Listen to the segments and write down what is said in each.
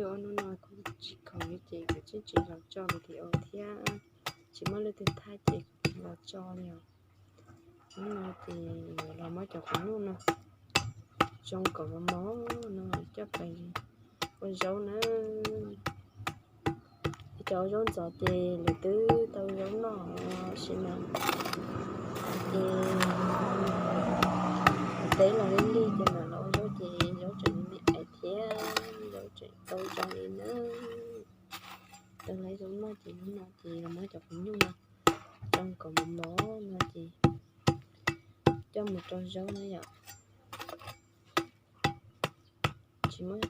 Hnub no kuv tsis khoom li ces kuv tseem tsis los tso video thiab, tsis muaj leej twg thaij ces kuv los tso li os. Hnub no ces los muab cov quav nyuj no tsoo kom mos mos no coj pais ua zaub na. Cov zaub ntxov ces lawv twb tau zaub noj tab sis mas ces teb los li lig ces mam los ua zaub ces zaub tseem me me aiv thiab zaub tseem tau zoo li na. Tau lawv zaub noj ces hnub no ces los muab cov quav nyuj no tsoo kom mos mos no ces coj mus rau zaub na yom. Tsis muaj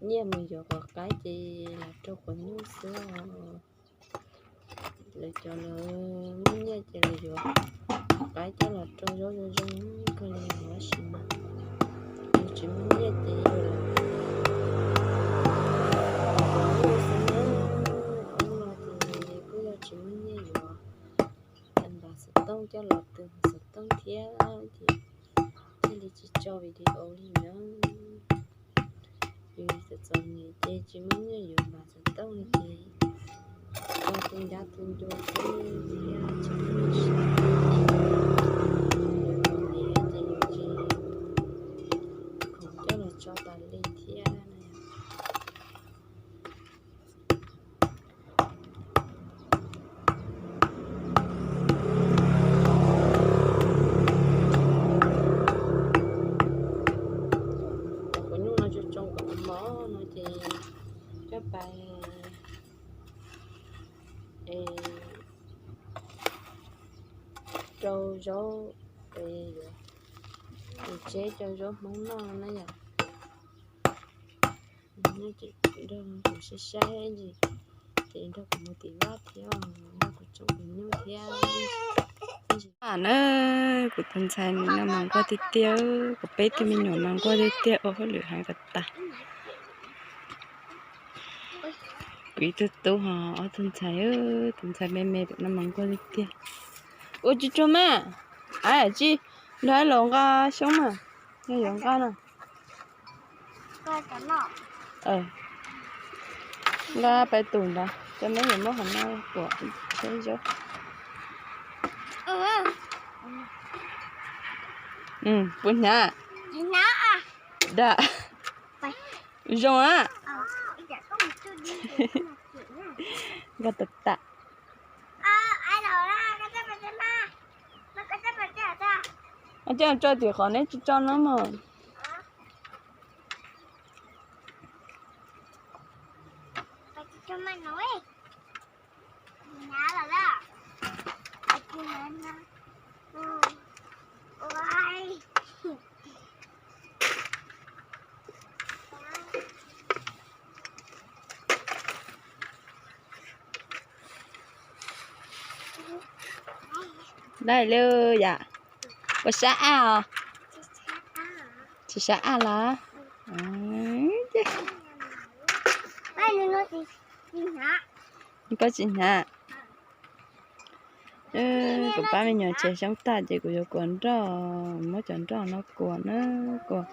nyiaj mus yuav quav qaib ces los rau quav nyuj xwb os. Lawv cov lawv muaj nyiaj ces lawv yuav quav qaib coj los rau zaub zoo zoo kawg li os, tab sis mas yus tsis muaj nyiaj ces yus quav nyuj xwb na. Hnub no ces kuj yog tsis muaj nyiaj yuav npam xov tooj coj los tw xov tooj thiab ces thiaj li tsis tso video li na. Yus txom txom nyem ces tsis muaj nyiaj yuav npam xov tooj li ces ua tus ncab tus ncua xwb thiab tsis muaj nyiaj siv. Yus txom nyem ces yus tsis khoom coj los tso tas li thiab na. Cov quav nyuj no tsoo tsoo kom mos mos no ces coj pais rau zaub, yuav tseb rau zaub Hmoob noj na yom. Nrog kuv saib saib ces nrog kuv mus tim vaj thiab, nrog kuv tsoo quav nyuj thiab. Na, kuv tus ntxhais nws noj mov nquaj tiag tiag, kuv peb tug me nyuam mas nquaj tiag tiag ua hauj lwm heev tas tas. Kuv ib tug tub ho ob tug ntxhais, tus ntxhais me me noj mov nquaj tiag tiag. Ua tsis tsuag mas, a tsis, nrog los nqa xyoob mas, yog yuav nqa no. Nqa pais tus ntawd, cov meb yuav muab hov no tuam tsheb zaub. Puas hnyav? Da. Zoo a. Nqa tas tas. Coj tso tim qhov neb tsis tso no mog. Dai lawm yam. Puas sab ab os? Tsis sab ab los? Koj tsis hnyav. Kuv pab me nyuam tseg xyoob tag ces kuv yuav kuas nroj, muab cov nroj no kuas na, kuas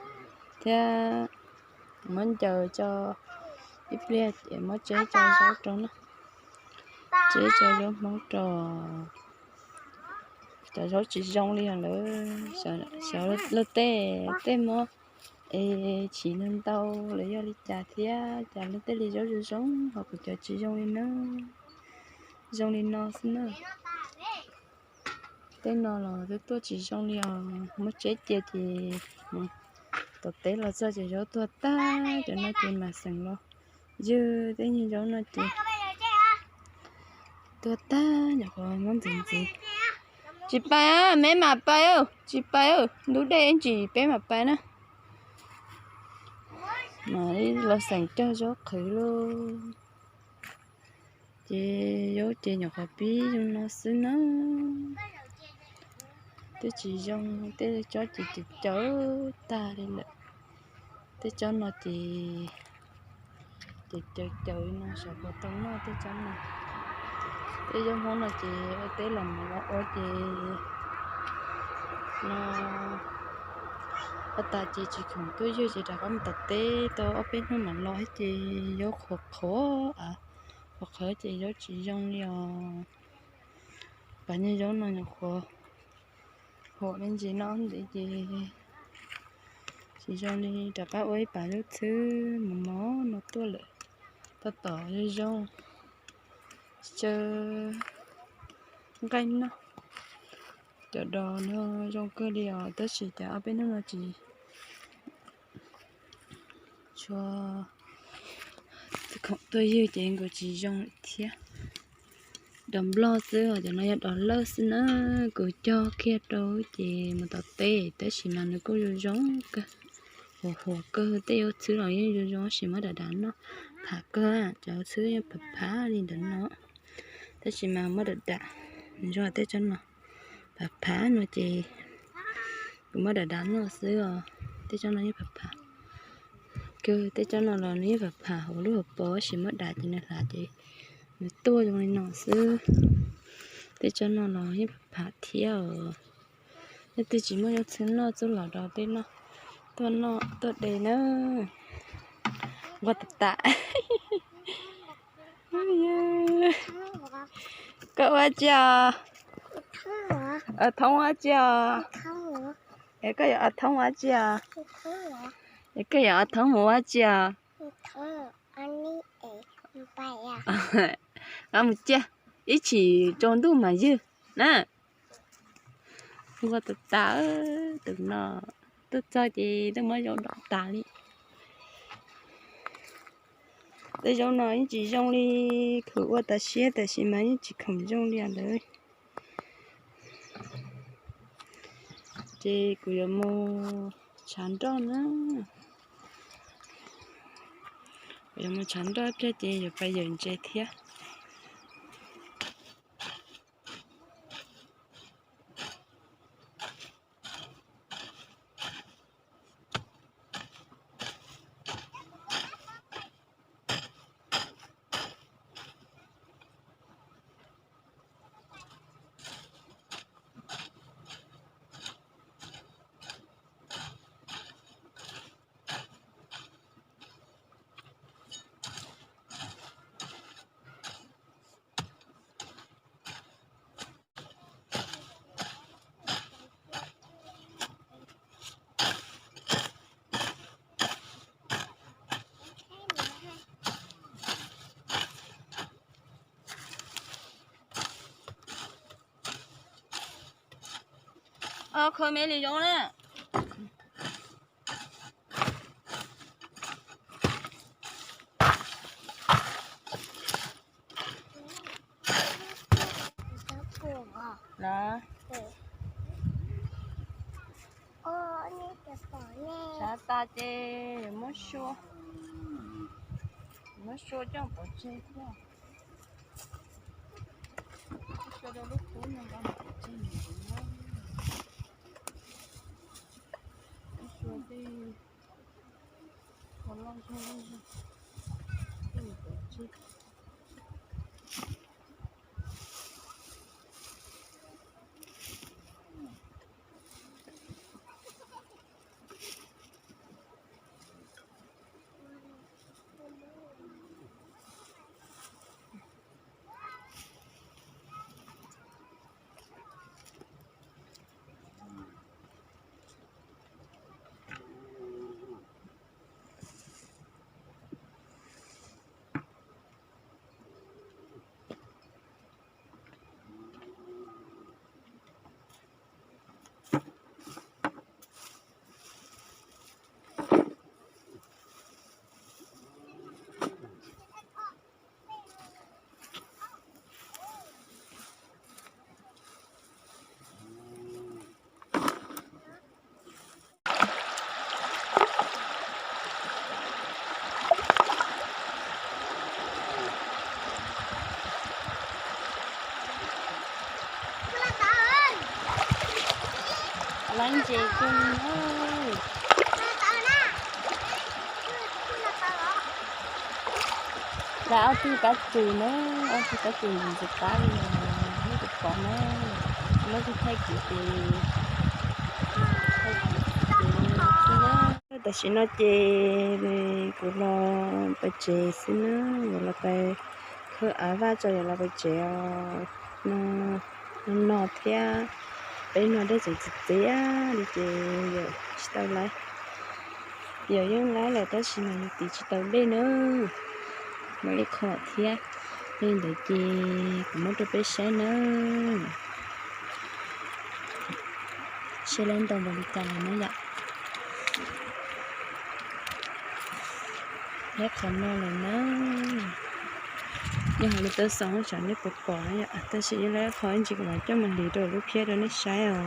thiab muab ncaws tso ib pliag ces muab tseb tso zaub rau na. Tseb tso zaub Hmoob rau. Cov zaub tsis zoo li os lawm, xyov luag tej, tej muab es chiv ntau ntau los yog li cas thiab cas luag tej li zaub zoo zoo ho kuv cov tsis zoo li na. Zoo li no xwb na. Tej no los twb tuaj tsis zoo li os, muab tseb cia ces tom teb los txog ces zaub tuag tag, cov no ces mam xeem los ywg tej nyuag zaub no ces tuag tag, nyuam qhuav muab ntxiv ntxiv. Tsis pais, meb mam pais, tsis pais, ntub dej ib ntsis peb mam pais na. Mam li los xeem cog zaub qhwv lauj. Ces zaub ces nyuam qhuav pib zoo no xwb na. Tej tsis zoo, tej tsob ces caws caws tag li lawm. Tej tsob no ces ces caws caws li no xyov puas tau noj tej tsob no. Tej zaub Hmoob no ces ua teb los mus los ua ces no Ua tas ces tsis khoom tuaj ywg ces rov qab mus tom teb tau ob peb hnub mam los ces zaub qhuav qhuav, qhuav qhuav ces zaub tsis zoo li os. Pas nyuag zaub no nyuam qhuav huam me ntsis no ntev ces tsis zoo li. Rov qab ua ib pas zaub txhwb mos mos no tuaj lawm. Tab tom zoo zoo, tsis tsawg nqaij noj. Cov dos no zoo kawg li os, tab sis cas ob peb hnub no tsis tshua khoom tuaj ywg ces nkaus tsis zoo lawm thiab. Dos nplog xwb os, cov no yog dos lawj xwb na. Kuv cog kiag rau ces mus tom teb, tab sis mas nws kuj zoo zoo kawg, huam huam kawg. Tej zaub txhwb los yeej zoo zoo, tab sis muab dav dav noj pham kawg. Cov txhwb yeej pham pham li ntawd no, tab sis mas muab dav dav, nws zoo tej tsob no pham pham no ces kuv muab dav dav noj xwb os. Tej tsob no yeej pham pham kawg, tej tsob no los nws yeej pham pham hauv lub hauv paus, tab sis muab dav ces nws hlav ces nws tuaj zoo li no xwb. Tej tsob no los yeej pham pham thiab os. Leej twg tsis muaj zaub txhwb noj txuj los rau tej no tuaj noj tuaj de na. Nquag tas tas. Koj ua dab tsi os? Thoob ua dab tsi os? Es koj yuav thoob ua dab tsi os? Es koj yuav thoob mus ua dab tsi os? Mus ciaj, ib chim tsaus ntuj mas ywg na. Nquag tas tas, tus no tuaj txog ces twb muab zaub dom tas li. Tej zaub no yeej tsis zoo li, kuv ua tas siab tab sis mas yeej tsis khoom zoo li lawm. Ces kuv yuav mus tshav nroj na. Kuv yuav mus tshav nroj ib pliag ces yuav pais yawm ntses thiab. Khaws me li zoo na. Los, tshav tas ces muab sua, muab sua coj pov tseg thiab. Sua rau lub kub no nqa pov tseg, sua tej qhov loj zog, tej pov tseg. Laiv ntses kawg li na. Laiv ob tug kab tswm na, ob tug kab tswm ntxim qab li os, ib tug pom na, muab tug thaij kuv ces, thaij kuv ces, Tam sim no ces kuv los pem tsev xwb na, yuav los pem khawb av vaj tso yuav los pem tsev os. No, no thiab, peb no dej tseem txias txias li ces yawm tsis tau laib. Yawm yeej laib lawm tab sis mas yus tiv tsis tau dej na. Muaj ib qho thiab, li ntawd ces kuv muab rau peb saib na. Saib lab ntau npaum li cas lawm na yom. Lab qhov no lawm na. Yog hauv lub taub xoo tsam nej puas pom na yom, tab sis ib lab qhov ib ntsis kuv mam coj mus hliv rau lub phiab rau nej saib os.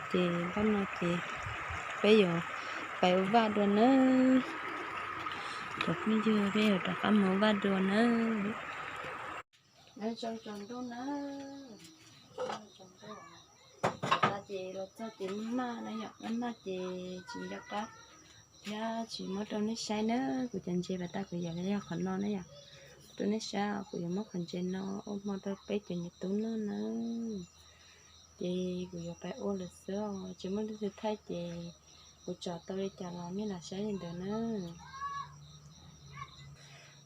Ces npaj no ces peb yuav pais ua vaj dua nawb. Cov phooj ywg, peb yuav rov qab mus ua vaj dua nawb. Nyob zoo tsaus ntuj na. Tsaus ntuj. Ces los txog ces maj maj na yom, maj maj ces tsis nco qab thiab tsis muab rau nej saib na. Kuv cov ntses pas tag kuv yam li yog qhov no na yom. Rau nej saib, kuv yuav muab qhov ntses no ua hmo rau peb cov niam tub noj na. Ces kuv yuav pais ua lawm xwb os, tsis muaj leej twg thaij ces kuv tsom tau li cas los nej lam saib li ntawd na.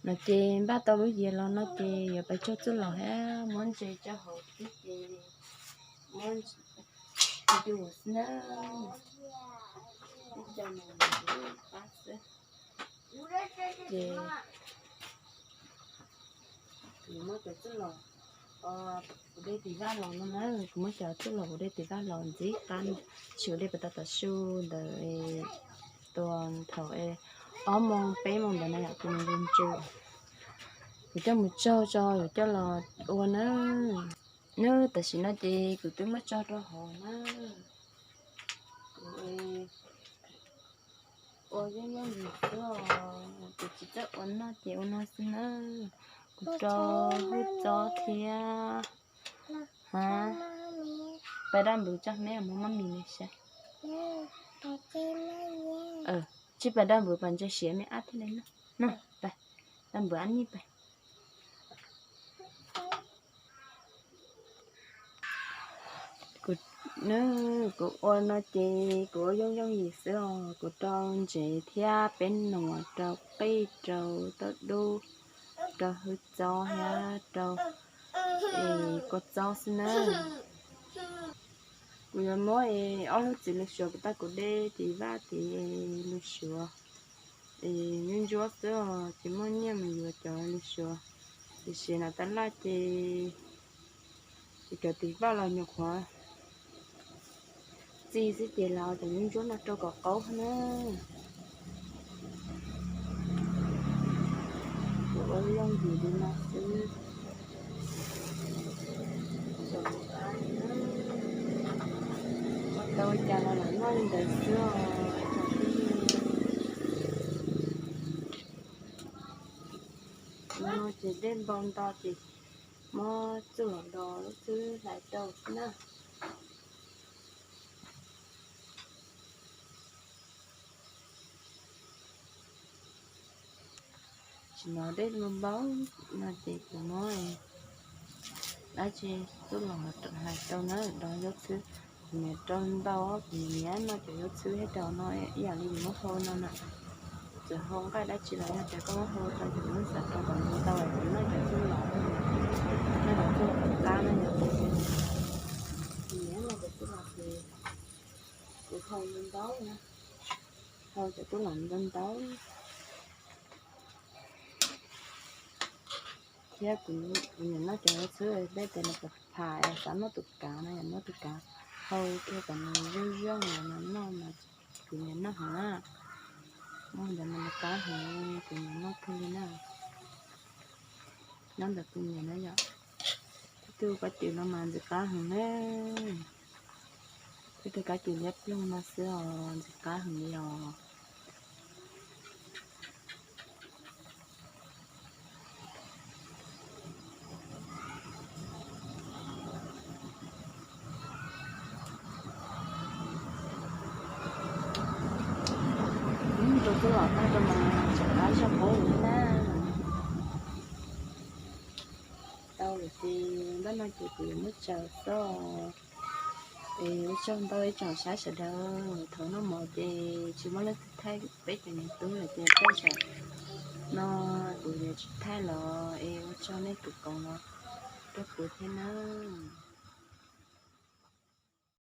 No ces npaj tau lub yias los no ces yuav pais tsaug txuj lom thiab muab ntses tso hauv xwb ces muab ntses tu xwb na. Ib co no qab xwb. Ces kuv muab cov txuj lom, kuv de tis vaj los no na, kuv muab cov txuj lom kuv de tis vaj los ntxim qab, tsis ua dej puas tau tav su ntawd, tua thaum ob moos peb moos ntawd na yom, kuv mus ntsu, kuv coj mus tsaug tso yuav coj los ua na. Nws tam sim no ces kuv twb muab tso rau hauv na. Kuv ua yooj yooj yim xwb os, kuv tsis txawj ua noj ces ua no xwb na. Kuv rau hwj txob thiab. Ha, pais daj npws tso me muab maj mis li saib. Tsis pais daj npws pas ntses siav me ab thiaj li noj. Noj pais, daj npws ab nij pais. Kuv, kuv ua no ces kuv ua yooj yooj yim xwb os, kuv rau ntsev thiab peb nuam, rau qij, rau tauj dub, rau hwj txob thiab rau kua txob xwb na. Kuv yuav muab ob lub txiv lws suav kuv tau kuv de tiv vaj tiv lws suav es ntsuab ntsuab xwb os, tsis muaj nyiaj mus yuav cov lws suav. Tiam sis nas tab laj ces cov tiv vaj los nyuam qhuav txi xwb ces los cov ntsuab ntsuab no rau kom qaub na. Kuv ua yooj yim li no xwb. Ua tau cas los lam noj li ntawd xwb os. No ces dej npau nto ces muab txuj lom nto lub xwb hlais rau xwb na. Tsis hnov dej npau npau no ces kuv muab dab tsi txuj lom hlais rau na, rau zaub txhwb. Kuv niam rau ntau, kuv niam noj cov zaub txhwb thiab rau no ib yam li yus muab hau no na. Txawm hau nqaij dab tsi los yog tias koj muab hau rau ces nws xav rau kom nws ntau, kuv noj cov txuj lom, noj cov txuj lom qab na. Kuv niam noj cov txuj lom ces kuv hau ntau ntau na, hau cov txuj lom ntau ntau. Thiab kuv niam noj cov zaub txhwb, peb tias nws pham, xav noj tus kav no, yog noj tus kav, hau kiag kom nws zoo zoo los noj mas kuv niam noj heev na. Noj ntawd mas nws qab heev, kuv niam noj kawg li na. Nyob ntawm kuv niam na yom. Ib tug kab cwm no mas ntxim qab heev na. Ib tug kab cwm liab ploog no xwb os, ntxim qab heev li os. Rau txuj lom tag rau mas tseem qab zog qab li na. Tau lawm ces npaj no ces kuv yuav muab tsaws xwb. Es ua tsaug ntau ib tsoom saib sawv daws, thaum noj mov ces tsis muaj leej twg thaij peb cov niam tub lawm ces peb sawv no kuv yuav tsis thaij los es ua tsaug nej tus koom los rau kuv thiab nawb.